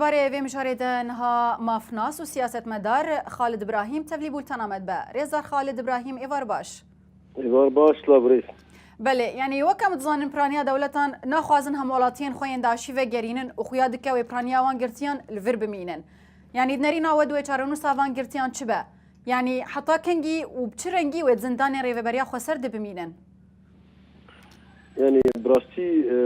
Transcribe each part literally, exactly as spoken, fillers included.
Barê vê mijarê de niha mafnas û siyasetmedar Xalid Ibrahîm tevlî bultena me dibe. Rêzdar Xalid Ibrahîm, êvar baş. Êvar baş, silav birêz. Belê, yanî wek em dizanin piraniya dewletan naxwazin hemwelatiyên xwe yên daşî vegerînin û xuya dike wê piraniya wan girtiyan li vir bimînin. Yanî di nerîna we di wê çarenûsa van girtiyan çi be? Yanî heta kengî û bi çi rengî wê di zindanên Rêveberiya Xweser de bimînin? Yanî bi rastî, e,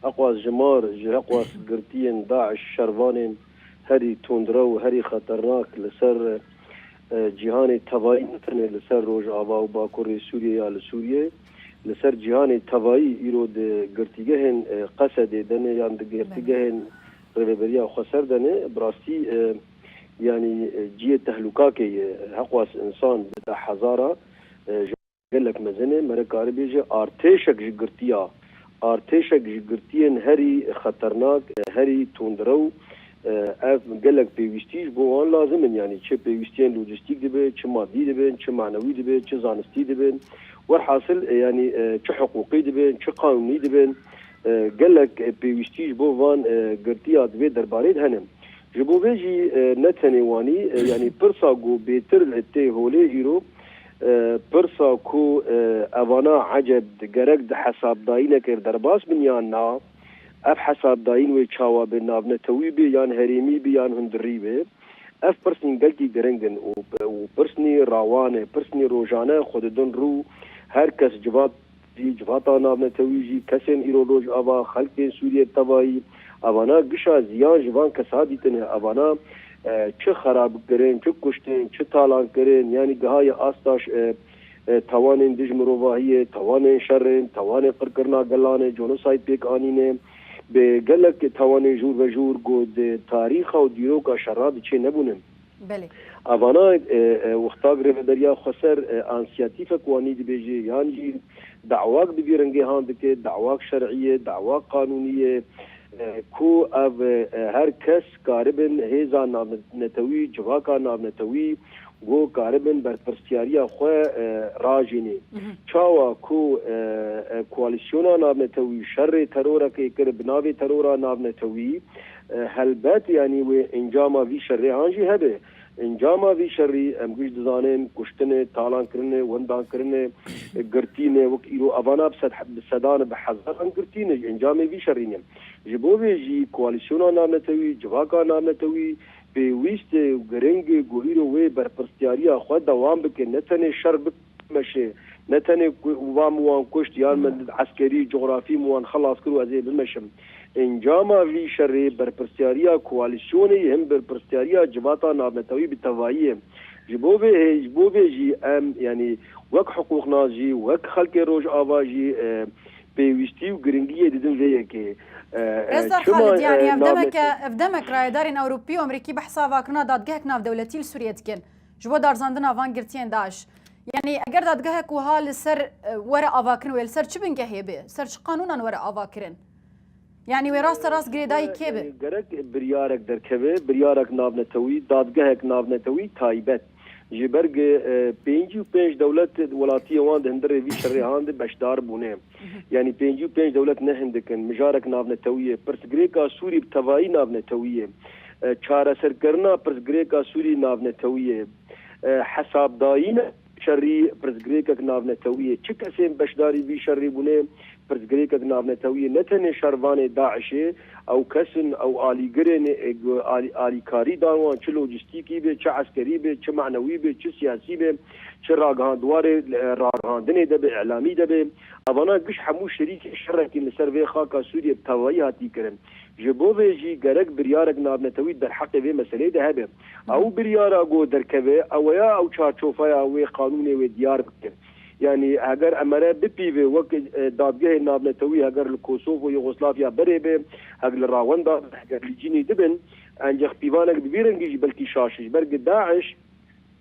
heqwas jimar ji heqwas girtiyên DAIŞ, şervanên herî tundrew, herî xeternak li ser, e, cîhanê tevayî, ne tenê li ser Rojava û Bakurê Sûriyê ya li Sûriyê, li ser cîhanê tevayî îro di girtîgehên, e, Qesedê de ne yan di girtîgehên Rêveberiya Xweser de ne, bi rastî, e, yanî, e, cihê tehlûkakê ye. Heqwas însan bi deh hezara, e, gelek mezin e, mere karî bêje artêşek ji girtiya, artêşek ji girtiyên herî xeternak, herî tundrew, ev gelek pêwîstî ji bo wan lazim in. Yanî çi pêwîstiyên lojîstîk dibe, çi madî dibin, çi manewî dibe, çi zanistî dibin. Werhasil, e, yanî, e, çi hiqûqî dibin, çi qanûnî dibin. E, gelek, e, pêwîstî ji bo van, e, girtiya di vê derbarê de hene. Ji bo vê jî, e, ne tenê wanî, e, yanî pirsa ku bêtir tê holê îro, e, pirsa ku, e, evana eceb gerek di hesabdayînekê derbas bin yan na, ev hesabdayîn wê çawa be, navnetewî be yan herêmî be yan hundirî be, ev pirsên gelkî giring in û, û pirsnî rawan e, pirsnî rojane xwe didin rû, her kes civat jî, civata navnetewî jî, kesên îro Rojava, xelkên Sûriyê tevayî, evana gişa ziyan ji van kesa dîtine. Evana, e, çi xerab kirin, çi kuştin, çi talan kirin, yanî gihaye asta ş-, e, e, tawanên dij mirovahiyê, tawanên şerên, tawanên qirkirina gelan e, genocide pêk anîne, bi gelek tawanên jûr ve jûr ku di tarîxa û dîroka şera de çê nebûne. Belê. Evana, e, e, wexta Rêveberiya Xweser, e, ansiyatîfek wanî dibêje, yan jî dawak bi vî rengê han dike, dawak şer'î ye, dawak qanûnî ye, e, ku ev, e, her kes karibin hêza navnetewî, civaka navnetewî, ku karibin berpirsiyariya xwe, e, rajînê. Çawa ku, e, e, koalîsyona navnetewî şerê terorekê kir bi navê terora navnetewî, e, helbet, yanî wê encama vî şerê han jî hebe. Encama vî şerî em giş dizanin, kuştin e, talan kirin e, windan kirin e, girtîn e, wek îro evana bi sed, bi sedan, bi hezaran girtîn e, encamê vî şerî ne. Ji bo vê jî koalîsyona navnetewî, civaka navnetewî pêwîst e û giring e ku îro wê berpirsiyariya xwe dewam bike, ne tenê şer bike. Meşê, ne tenê ku van min wan kuşt, yan min eskerî, cografî min wan xelas kir û ez ê bimeşim. Encama vî şerê berpirsiyariya koalîsyonê ye, him berpirsiyariya civata navnetewî bi tevayî ye. Ji bo vê hê, ji bo vê jî em, yanî wek hiqûqnas jî, wek xelkê Rojava jî, e, pêwîstî û giringiyê didin vê yekê. E, e, Rêzdar çima, Xalid, yanî e, ev demek e, navnete- ev demek rayedarên Ewropî û Amerîkî behsa avakirina dadgehek navdewletî li Sûriyê dikin. Ji bo darizandina van girtiyên DAIŞ. Yanî eger dadgehek wiha li ser, e, were avakirin, wê li ser çi bingehê be? Ser çi qanûnan were avakirin? Yanî wê raste rast girêdayî kê be? Yanî gerek biryarek derkeve, biryarek navnetewî, dadgehek navnetewî taybet. Ji ber ku, e, pêncî û pênc dewlet welatiyê wan di hundirê vî şerê han de beşdar bûne. Yanî pêncî û pênc dewlet ne hindik in. Mijarek navnetewî ye. Pirsgirêka Sûrî bi tevayî navnetewî ye. E, çareserkirina pirsgirêka Sûrî navnetewî ye. E, hesabdayîna şerî pirsgirêkek navnetewî ye. Çi kesên beşdarî vî şerî bûne, pirsgirêkek navnetewî ye. Ne tenê şervanê DAIŞê, ew kes in, ew alîgirên, e, alî-, alîkarî dan wan, çi lojîstîkî be, çi eskerî be, çi manewî be, çi siyasî be, çi ragihan-, di warê, e, ragihandinê de be, îlamî de be. Evana giş hemû şerîkê şerekî li ser vê xaka Sûriyê bi tevayî hatî kirin. Ji bo vê jî gerek biryarek navnetewî derheqê vê meseleyê de hebe. Ew biryara ku derkeve, ew e ya ew çarçofeya wê qanûnê wê diyar bike. Yanî heger emere bipîve wek, e, dadgehê navnetewî heger li Kosovo, Yugoslavya berê be, heger li Rawenda be, heger li cînî dibin, encex pîvanek bi vî rengî jî belkî şaş e. Ji ber ku DAIŞ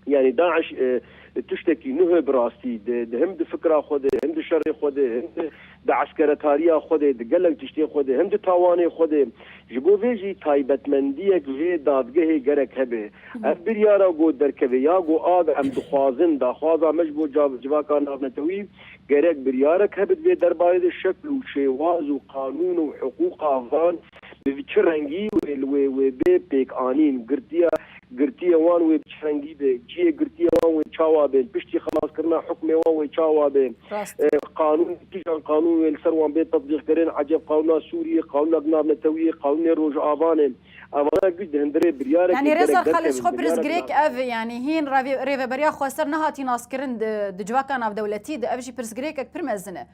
Yanî DAIŞ, e, tiştekî nuh e bi rastî. Di, di him di fikra xwe de, him di şerê xwe de, him di, di eskeretariya xwe de, di gelek tiştê xwe de, him di tawanê xwe de. Ji bo vê jî taybetmendiyek vê dadgehê gerek hebe. Ev biryara ku derkeve ya ku a em dixwazin, daxwaza me ji bo cav-, civaka navnetewî gerek biryarek hebe di vê derbarê de şekl û şêwaz û qanûn û hiqûqa van bi çi rengî wê li wê wê bê pêk anîn, girtiya, girtiye wan wê bi çi rengî be, cihê girtiye wan wê çawa bên, piştî xelaskirina hukmê wan wê çawa bên, Rast. e, qanûn, kîjan qanûn wê li ser wan bê tetbîqkirin, eceb qanûna Sûriyê, qanûna navnetewiyê, qanûnê Rojava ne. Evana giş di hundirê biryarek Yani Rêzdar Xalid, ji xwe pirsgirêk ev, yani hîn revê-, rêveberiya xweser nehatî naskirin di, di civaka navdewletî de, ev jî pirsgirêkek pir mezin e.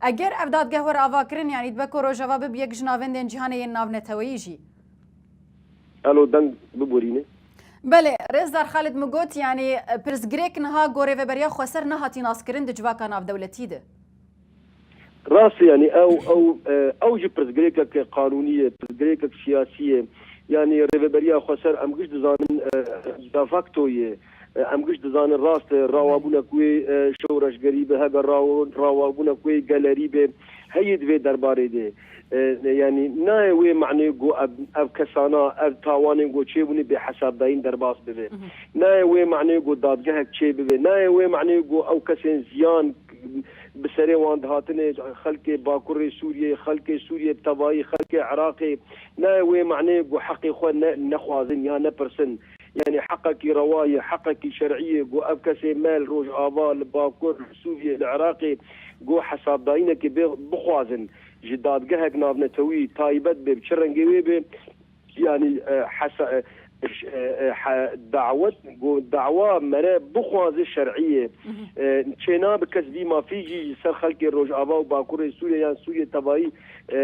Eger ev dadgeh were avakirin, yani dibe ku Rojava bibe yek ji navendên cîhanê yên navneteweyî jî. Elo, deng biborîne. Belê, Rêzdar Xalid min got, yani pirsgirêk niha ku rêveberiya xweser nehatî naskirin di civaka navdewletî de. Rast e, yani ew, ew, e, ew jî pirsgirêkek qanûnî ye, pirsgirêkek siyasî ye. Yani rêveberiya xweser em giş dizanin, e, de facto ye. E, em giş dizanin rast e, rawabûnek wê, e, şoreşgerî be, hebe raw-, rawabûnek wê gelerî be, heye di vê derbarê de. E, yani nayê wê manê ku ev, ev kesana, ev tawanên ku çêbûne bê hesabdayîn derbas bibe. Mhm. Nayê wê manê ku dadgehek çêbibe. Nayê wê manê ku ew kesên ziyan bi serê wan dihatine, xelkê Bakurê Sûriyê, xelkê Sûriyê bi tevayî, xelkê Iraqê, nayê wê manê ku heqê xwe ne, nexwazin ya nepirsin. Yani heqekî rewa ye, heqekî şer'î ye ku ev kesê me li Rojava, li Bakur, li Sûriyê, li Iraqê ku hesabdayînekê bê bixwazin. Ji dadgehek navnetewî taybet bê, bi çi rengê wê bê, yani, e, hesa-, e, ş-, e, e, he-, dawet, ku dawa mere bixwaze şer'î ye. Mhm. E, çênabe kes vî mafî jî ji ser xelkê Rojava û Bakurê Sûriyê yan Sûriyê tevayî, e,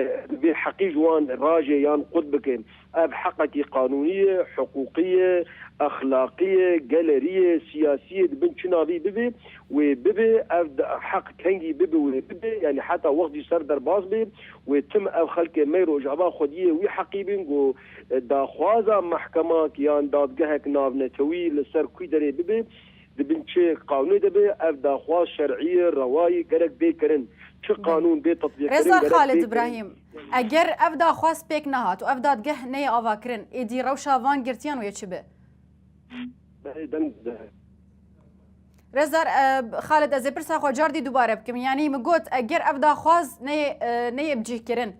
vê heqî ji wan rajê yan qut bike. Ev heqekî qanûnî ye, hiqûqî ye, exlaqî ye, gelerî ye, siyasî ye, di bin çi navî bibe, wê bibe, ev de, heq kengî bibe, wê bibe, yani heta wext jî ser derbas be, wê tim ev xelkê me Rojava xwediyê wî heqî bin, ku, e, daxwaza mehkemak yan dadgehek navnetewî li ser kû derê bibe, di bin çi qanûnê de be, ev daxwaz şer'î ye, rewa ye, gerek bê kirin. Çi Belê. qanûn bê tetbîqkirin, Rêzdar gerek Xalid bê kirin. Îbrahîm, eger ev daxwaz pêk nehat û ev dadgeh neyê avakirin, êdî rewşa van girtiyan wê çi be? Belê, deng de. Rêzdar, e, Xalid, ez ê pirsa xwe cardî dubare bikim. Yanî min got, eger ev daxwaz neyê, e, neyê bicihkirin,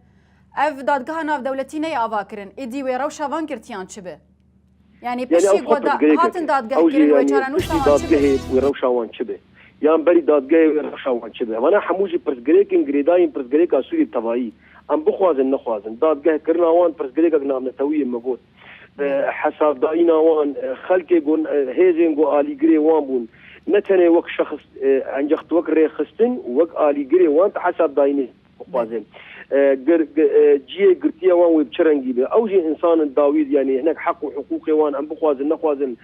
ev dadgeha navdewletî neyê avakirin, êdî wê rewşa van girtiyan çi be? Yani Yani piştî ew xwe ku da-, pirsgirêkek hatin e. Ew jî dadgehkirin wê yani çarenûsa piştî wan çi be? dadgehê wê rewşa wan çi be? Yan berî dadgehê wê rewşa wan çi be? Vana hemû jî pirsgirêkên girêdayîn pirsgirêka Sûrî bi tevayî. Em bixwazin nexwazin. Dadgehkirina wan pirsgirêkek navnetewî ye me got. E, hesabdayîna wan, e, xelkê gon, e, hêzên ku alîgirê wan bûn. Ne tenê wek şexs, e, encext wek rêxistin, wek alîgirê wan di hesabdayînê bixwazin. E, gir-, gi-, e, cihê girtiye wan wê bi çi rengî be? Ew jî însan in dawî, yanî hinek heq û hiqûqê wan em bixwazin, nexwazin,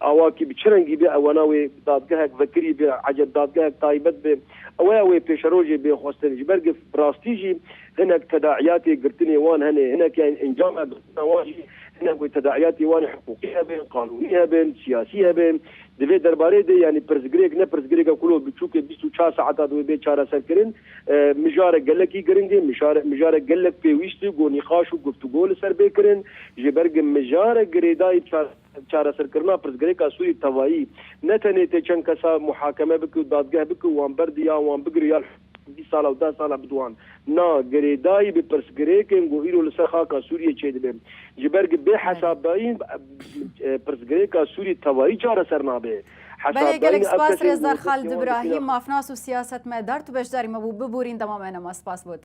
awakî bi çi rengî be, ewana wê dadgehek vekirî be, eceb dadgehek taybet be. Ew ya wê pêşerojê bê xwestin. Ji ber ku bi rastî jî hinek tedaiyatê girtinê wan hene, hinek, yanî, encama girtina wan jî hinek wê tedaiyatê wan ê hiqûqî hebin, qanûnî hebin, siyasî hebin. Di vê derbarê de, yanî, pirsgirêk ne pirsgirêka kulo biçûk e, bîst û çar saeta di wê bê çareserkirin. E, mijare gelekî giring e, mijare, mijare gelek pêwîst e, ku nîqaş û guftûgo li ser bê kirin. Ji ber ku mijare girêdayî çar-, çareserkirina pirsgirêka Sûrî tevayî ne tenê tê çend kesa muhakeme bike û dadgeh bike û wan berdî ya wan bigire ya bîst sala û deh sala bidwan. Na, girêdayî bi pirsgirêkên ku îro li ser xaka Sûriyê çêdibin. Ji ber ku bê hesabdayîn, e, pirsgirêka Sûrî tevayî çareser nabe. Belê, gelek spas Rêzdar Xalid Îbrahîm, mafnas û siyasetmedar, tu beşdarî me bû, biborîn dema me nema. Spas bot.